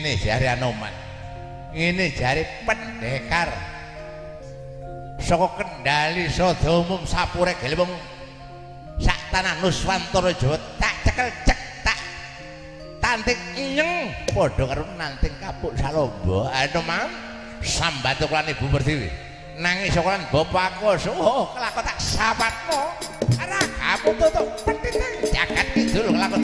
Ngene jare Anoman. Ngene jare pendekar. Saka Kendali Sada Umum Sapure Gelewong sak tanah Nuswantara Jawa tak cekel cek tak tanting nyeng padha karo nanting kapuk salomba. Anoman sambat lan Ibu Pertiwi. Nangis lan bapakku, oh kelakon tak sapatmu. Ragamu tutuk petiteng jagat kidul kelakon.